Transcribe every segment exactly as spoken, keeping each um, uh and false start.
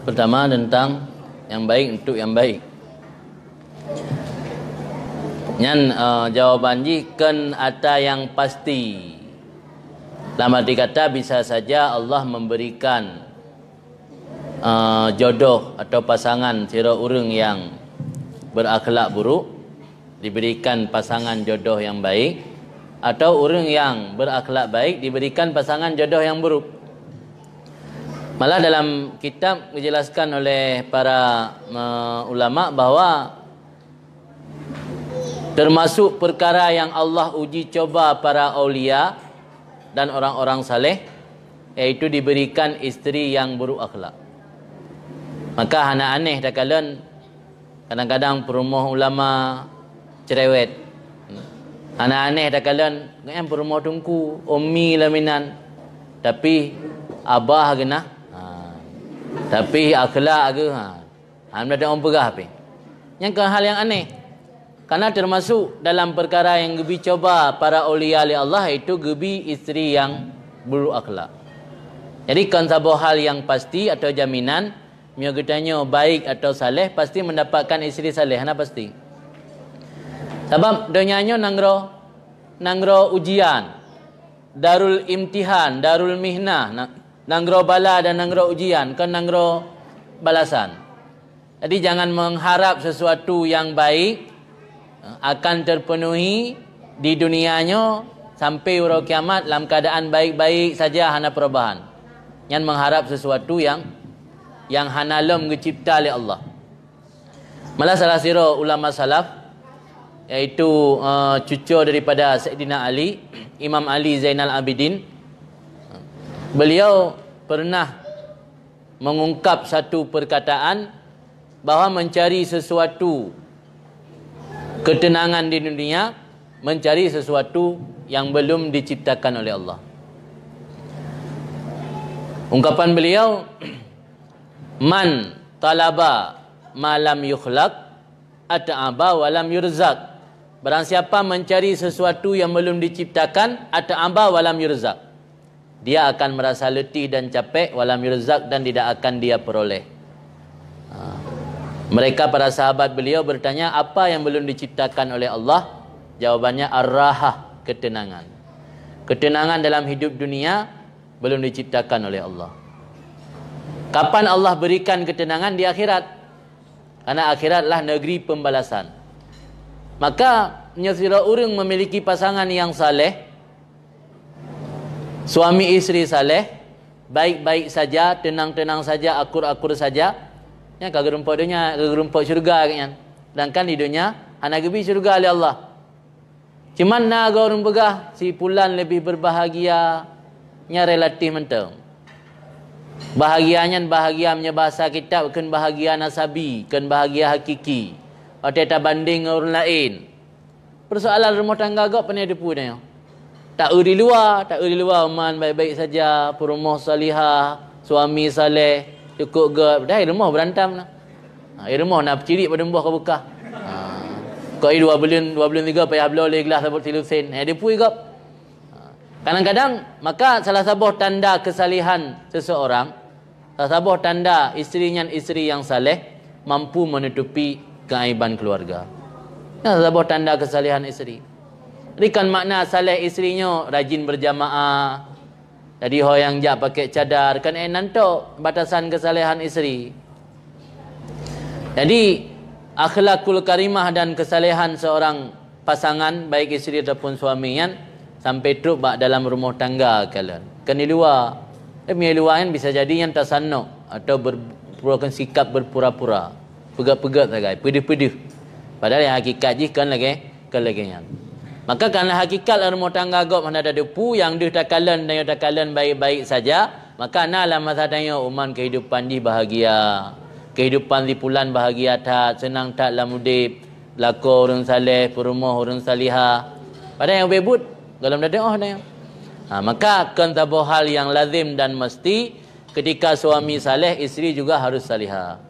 Pertama, tentang yang baik untuk yang baik. Nyan, eh, jawaban jih kon ata nyang pasti. Dalam arti kata, bisa saja Allah memberikan, eh, jodoh atau pasangan sidroe ureuëng nyang berakhlak buruk, diberikan pasangan jodoh yang baik, atau ureuëng nyang berakhlak baik diberikan pasangan jodoh yang buruk. Malah dalam kitab dijelaskan oleh para, eh, ulama bahwa termasuk perkara yang Allah uji coba para aulia dan orang-orang saleh, yaitu diberikan isteri yang buruk akhlak. Maka hana aneh takalon kadang-kadang peurumoh ulama cerewet. Hana aneh takalon nyan peurumoh teungku, ummi laminan. Tapi abah geunah. Ha. Tapi akhlak geuh, ha. Hana teupeugah pih. Nyan kon hal nyang aneh. Karena termasuk dalam perkara nyang geubi coba para aulia lé Allah, yaitu geubi isteri nyang buruk akhlak. Jadi kon saboh hal nyang pasti atau jaminan, meunyoe geutanyoe baik atau saleh, pasti mendapatkan isteri saleh, hana pasti. Sabab donya nyoe nanggroe, nanggroe ujian, darul imtihan, darul mihnah, na-, nanggroe bala dan nanggroe ujian, kon nanggroe balasan. Jadi jangan mengharap sesuatu yang baik, eh, akan terpenuhi di dunia nyoe sampai uroe kiamat lam keadaan baik-baik saja hana perubahan. Nyan mengharap sesuatu yang, yang hana lom geucipta lé Allah. Malah salah sidroe ulama salaf, yaitu, eh, cucu daripada Saidina Ali, Imam Ali Zainal Abidin, beliau pernah mengungkap satu perkataan bahwa mencari sesuatu ketenangan di dunia, mencari sesuatu yang belum diciptakan oleh Allah. Ungkapan beliau, "Man talaba ma lam yukhlaq, at'aba wa lam yurzaq." Barang siapa mencari sesuatu yang belum diciptakan, at'aba wa lam yurzaq, dia akan merasa letih dan capek, wa lam yurzaq, dan tidak akan dia peroleh. Ha. Mereka, para sahabat beliau, bertanya, "Apa yang belum diciptakan oleh Allah?" Jawabannya, "Ar-rahah, ketenangan." Ketenangan dalam hidup dunia belum diciptakan oleh Allah. Kapan Allah berikan ketenangan? Di akhirat. Karena akhiratlah negeri pembalasan. Maka, meunyoe sidroe ureuëng memiliki pasangan yang saleh, suami istri saleh, baik-baik saja, tenang-tenang saja, akur-akur saja, nyan ka geurumpok donya, ka geurumpok syurga nyan. Sedangkan di donya hana geubi syurga lé Allah. Cuman na goe ureuëng peugah, "Si pulan lebih berbahagia," nyan relatif mantong. Bahagia nyan bahagia meunyoe bahasa kitab, kon bahagia nasabi, kon bahagia hakiki. Watée tabandeng ngon ureuëng laén. Persoalan rumoh tangga gob pane teupeu nyoe. Taeu di luwa, taeu di luwa, uman baik-baik saja, peurumoh salihah, suami saleh, cukôp gob, dah rumoh beurantam na. Ha, rumoh na peucirik padum boh ka beukah. Ha. Kok i dua buleuen, dua buleuen tiga payah bloe lé glah sabot silusen. Eh, teupeu gob. Ha. Kadang-kadang, maka salah saboh tanda kesalihan seseorang, salah saboh tanda isteri nyan isteri yang saleh, mampu menutupi keaiban keluarga. Nyan salah saboh tanda kesalihan isteri. Jadi kon makna saleh isteri nyoe rajin berjamaah. Jadi ho nyang jak pakai cadar, kon eh nan tok batasan kesalehan isteri. Jadi, akhlakul karimah dan kesalehan seorang pasangan, baik isteri ataupun suami nyan, sampai trok bak dalam rumoh tangga kalon. Kon di luwa. Tapi di luwa nyan bisa jadi nyan tasanok atau ber-, peurokon sikap berpura-pura. Peugét-peugét sagai, peudeuh-peudeuh. Padahal nyang hakikat jih kon lagée, kon lagée nyan. Maka karena hakikat lam rumoh tangga gob hana tateupeu, nyang deuh takalon dan nyang takalon baik-baik saja, maka na lam masa tanyoe uman kehidupan jih bahagia. Kehidupan si pulan bahagia that, seunang that lam udeb, lakoe ureuëng saleh, peurumoh ureuëng salihah. Padahai nyang ubé buet, gohlom tadeungoe nyan. Ha, maka kon saboh hal nyang lazim dan mesti, ketika suami saleh, isteri juga harus salihah.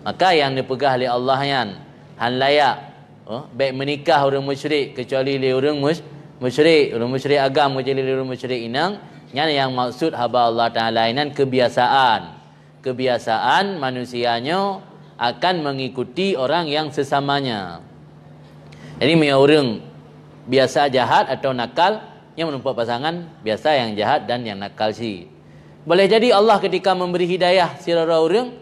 Maka nyang neupeugah lé Allah nyan han layak. Oh, bék meunikah ureuëng musyrik keucuali lé ureuëng mus-, musyrik, ureuëng musyrik agam keucuali lé ureuëng musyrik inong, nyan nyang maksud haba Allah Taala nyan kebiasaan. Kebiasaan manusia nyoe akan mengikuti orang yang sesamanya. Jadi, meunyoe ureuëng biasa jahat atau nakal, nyan meurumpok pasangan biasa yang jahat dan yang nakal cit. Boleh jadi Allah ketika memberi hidayah sidroe ureuëng,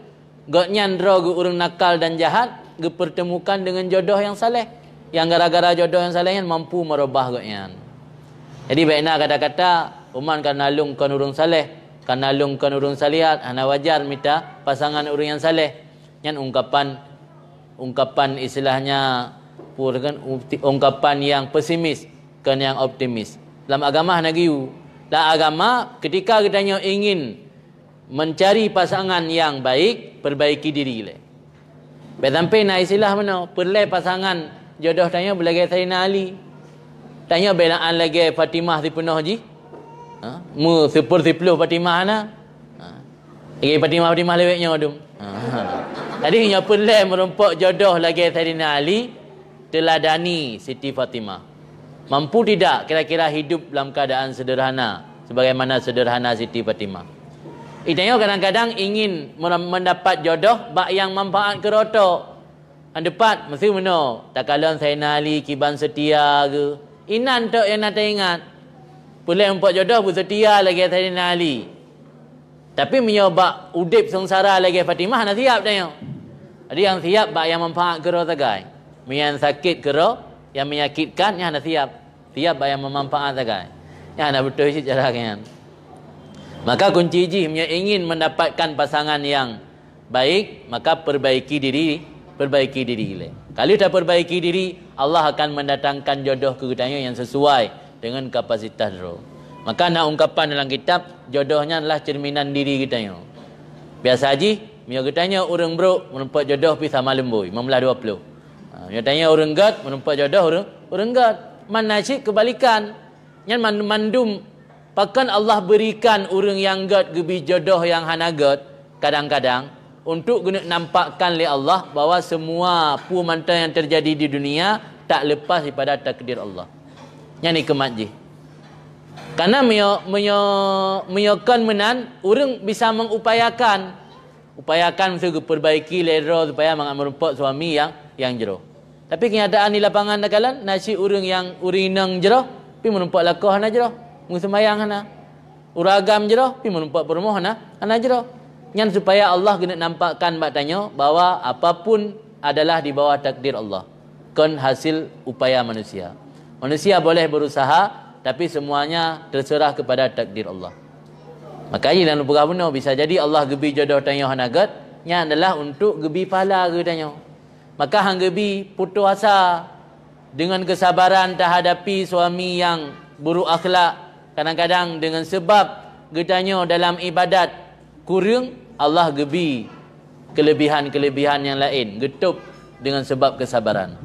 gobnyan droe geuh ureuëng nakal dan jahat, geupertemukan dengan jodoh yang saleh, yang gara-gara jodoh yang saleh nyan mampu merubah gobnyan. Jadi, bék na kata-kata, "Uman ka naleueng kon ureuëng saleh, ka naleueng kon ureuëng salihat, hana wajar mita pasangan ureuëng nyang saleh." Nyan ungkapan, ungkapan istilahnya, pur kan, ukti-, ungkapan yang pesimis, kon yang optimis. Lam agama hana geuyue. Lam agama, ketika geutanyoe ingin mencari pasangan yang baik, perbaiki diri lé. Bék sampai na istilah meunoe, peureulée pasangan jodoh tanyoe beulagée Saidina Ali. Tanyoe bék na lagée Fatimah sipeunoh jih. Ha? Meu siploh-siploh Fatimah na. Ha. Lagée Fatimah, Fatimah lewat nyoe dum. Ha. Jadi, nyoe peureulée meurumpok jodoh lagée Saidina Ali, teuladani Siti Fatimah. Mampu tidak kira-kira hidup dalam keadaan sederhana, sebagaimana sederhana Siti Fatimah? Geutanyoe kadang-kadang ingin mer-, mendapat jodoh bak nyang manfaat keu droe. Nyang teupat, meusti meunoe, takalon Saidina Ali kiban seutia geuh. Inan tok nyang na taingat. Peureulée meurumpok jodoh beuseutia lagée Saidina Ali. Tapi meunyoe bak udeb seungsara lagée Fatimah, hana siab tanyoe. Jadi, nyang siab bak nyang manfaat keu droe sagai. Meunyoe nyang sakét keu droe, nyang menyakitkan, nyan hana siab. Siab bak nyang manfaat sagai. Nyan hana beutôi cit cara nyan. Maka kunci jih, meunyoe ingin mendapatkan pasangan yang baik, maka perbaiki diri, perbaiki diri lé. Ka lheueh taperbaiki diri, Allah akan mendatangkan jodoh keu geutanyoe nyang sesuai dengan kapasitas droe. Maka na ungkapan dalam kitab, jodoh nyan lah cerminan diri geutanyoe. Biasa jih, meunyoe geutanyoe ureuëng brok, meurumpok jodoh pih sama leumboi, lima belas dua puluh. Ha, meunyoe tanyoe ureuëng gét, meurumpok jodoh ureuëng, ureuëng gét. Mana cit keubalikan. Nyan man-, mandum, pakon Allah berikan ureuëng nyang gét geubi jodoh nyang hana gét, kadang-kadang, untuk geuneuk nampakkan lé Allah bahwa semua peue mantong nyang terjadi di dunia tak lepas daripada takdir Allah. Nyan hikmat jih. Karena meunyoe, meunyoe, meunyoe kon meunan, ureuëng bisa mengupayakan, upayakan meusti geuperbaiki lé droe supaya mangat meurumpok suami nyang, nyang jroh. Tapi kenyataan di lapangan takalon, na cit ureuëng nyang ureuëng inong jroh, pih meurumpok lakoe hana jroh, meuseumayang hana. Ureuëng agam jroh, pih meurumpok peurumoh hana, hana jroh. Nyan supaya Allah geuneuk nampakkan bak tanyoe bahwa apapun adalah di bawah takdir Allah, kon hasil upaya manusia. Manusia boleh berusaha, tapi semuanya terserah kepada takdir Allah. Maka jih lôn peugah bunoe, bisa jadi Allah geubi jodoh tanyoe hana gét, nyan adalah untuk geubi pahala keu tanyoe. Maka han geubi putus asa. Dengan kesabaran tahadapi suami nyang buruk akhlak, kadang-kadang dengan sebab geutanyoe dalam ibadat kureueng, Allah geubi kelebihan-kelebihan nyang laén, geutôb dengan sebab kesabaran.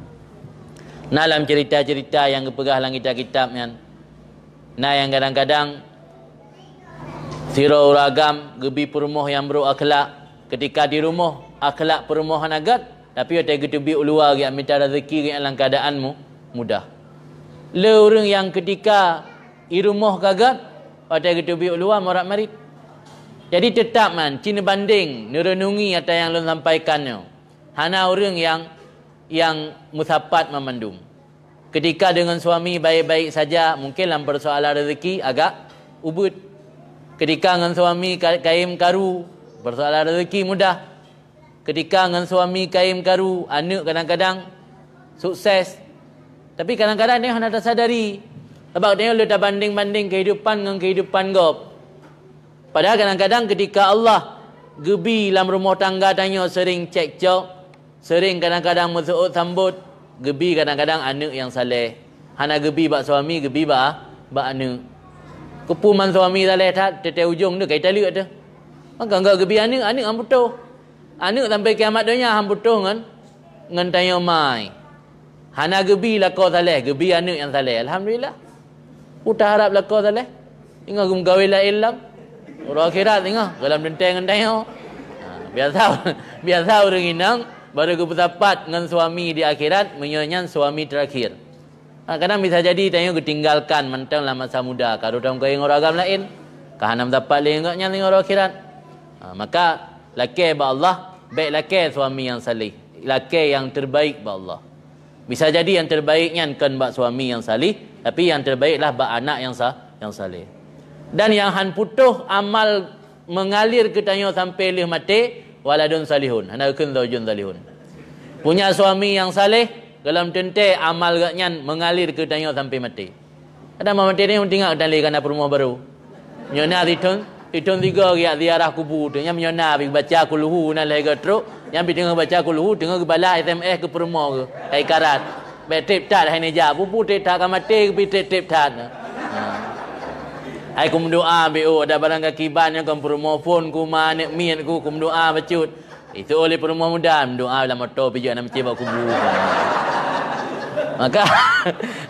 Na lam cerita-cerita nyang geupeugah lam kitab-kitab nyan, na nyang kadang-kadang sidroe ureuëng agam geubi peurumoh nyang buruk akhlak, ketika di rumoh akhlak peurumoh hana gét, tapi watée geuteubiet u luwa geujak mita rezeki geujak lam keuadaan mu-, mudah. Le ureuëng nyang ketika i rumoh ka gét, watée geuteubiet u luwa morat marit. Jadi teutab man, ci neubandeng, neureunungi ata nyang lôn sampaikan nyoe. Hana ureuëng nyang, nyang meusapat mamandum. Ketika dengan suami baik-baik saja, mungkin lam persoalan rezeki agak ubit. Ketika ngon suami ka-, kayém karu, persoalan rezeki mudah. Ketika ngon suami kayém karu, aneuëk kadang-kadang sukses. Tapi kadang-kadang nyoe hana tasadari. Sabab nyoe le tabandeng-bandeng kehidupan ngon kehidupan gob. Padahal kadang-kadang ketika Allah geubi lam rumoh tangga tanyoe sering cekcok, sering kadang-kadang meuseuôt sambot, geubi kadang-kadang aneuëk nyang saleh. Hana geubi bak suami, geubi bak, bak aneuëk. Keupeue man suami saleh that, teuntée ujong nyoe ka italeuek teuh. Maka enggak geubi aneuëk, aneuëk han putôh. Aneuëk sampai kiamat donya han putôh ngon, ngon tanyoe mai. Hana geubi lakoe saleh, geubi aneuëk nyang saleh. Alhamdulillah. Peue taharab lakoe saleh? Ingat geumeugawé laén lam uroe akhirat, ingat, goh lom teuntée ngon tanyoe. Ha, biasa, biasa ureuëng inong baru geupeusapat ngon suami di akhirat, meunyoe nyan suami terakhir. Ha, kadang bisa jadi tanyoe geutinggalkan mantong lam masa muda, ka rhot tameukawen ngon ureuëng agam laén, ka hana meusapat lé ngon gobnyan ngon uroe akhirat. Ha, maka Lakée bak Allah, bék lakée suami nyang saleh. Lakée nyang terbaik bak Allah. Bisa jadi nyang terbaik nyan kon bak suami nyang saleh, tapi nyang terbaik lah bak anak nyang sa-, nyang saleh. Dan nyang han putôh amal mengalir keu tanyoe sampai lheueh maté, waladun salihun. Hana geukheun zaujun salihun. Punya suami nyang saleh, gohlom teuntée amal geuh nyan mengalir keu tanyoe sampai maté. Kadang maté nyoe teuingat dan lé kana peurumoh barô. Nyoe na sithon, sithon sigoe geujak ziarah kubu teuh. Nyan nyoe na pih baca kulhu na lhée goe trok. Nyan pih teungoh baca kulhu, teungoh geubalah S M S keu peurumoh geuh. Hai karat. Bék treb that hai neujak. Peue-peue treb that ka maté, geubi treb-treb that. Ha. Hai kumeudoá bék, oh, ada barang gaki ban nyang kon peurumoh phon ku ma aneuk miet ku, kumeudoá bacut. Itu oleh peurumoh muda, meudoá lam moto pih jeuet na meucé bak kubu. Maka,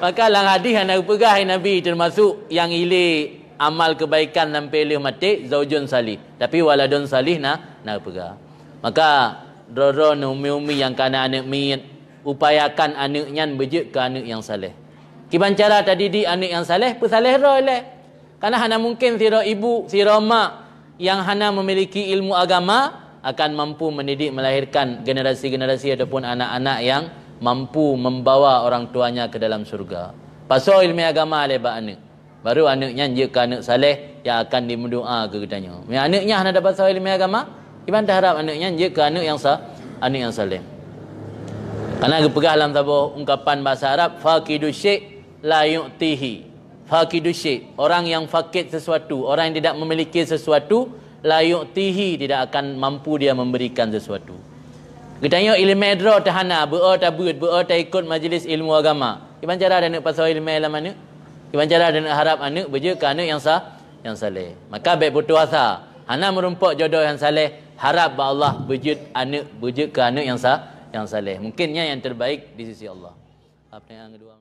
maka lam hadis hana geupeugah Nabi, termasuk nyang ilée amal kebaikan sampai lheueh maté, zaujun salih. Tapi waladun salih na, na geupeugah. Maka, droe-droe neuh umi-umi nyang kana aneuk miet, upayakan aneuk nyan beujeuet keu aneuk nyang saleh. Kiban cara tadidik aneuk nyang saleh, peusaleh droe lé. Karena hana mungkin sidroe ibu, sidroe mak nyang hana memiliki ilmu agama akan mampu mendidik, melahirkan generasi-generasi ataupun anak-anak yang mampu membawa orang tuanya ke dalam surga. Pasoe ileumèe agama lé bak aneuk. Baru aneuk nyan jeuet keu aneuk saleh yang akan dimeudoa keu geutanyoe. Meunyo aneuk nyan hana tapasoe ileumèe agama, kiban taharap aneuk nyan jeuet keu aneuk nyang sa-, aneuk nyang saleh. Karena geupeugah lam saboh ungkapan bahasa Arab, "Faqidu syai' la yu'tihi." Faqidu syai', orang yang fakid sesuatu, orang yang tidak memiliki sesuatu, la yu'tihi, tidak akan mampu dia memberikan sesuatu. Geutanyoe ileumèe droe teuhana, beu-o tabeuet, beu-o taikot majlis ilmu agama. Kiban cara taneuk pasoe ileumèe lam aneuk? Kiban cara taneuk harap aneuk beujeuet keu aneuk nyang sa-, nyang saleh? Maka bèk putus asa. Hana meurumpok jodoh nyang saleh, harap bak Allah beujeuet aneuk, beujeuet keu aneuk nyang sa-, nyang saleh. Mungkin nyan nyang terbaik di sisi Allah. Apa yang kedua?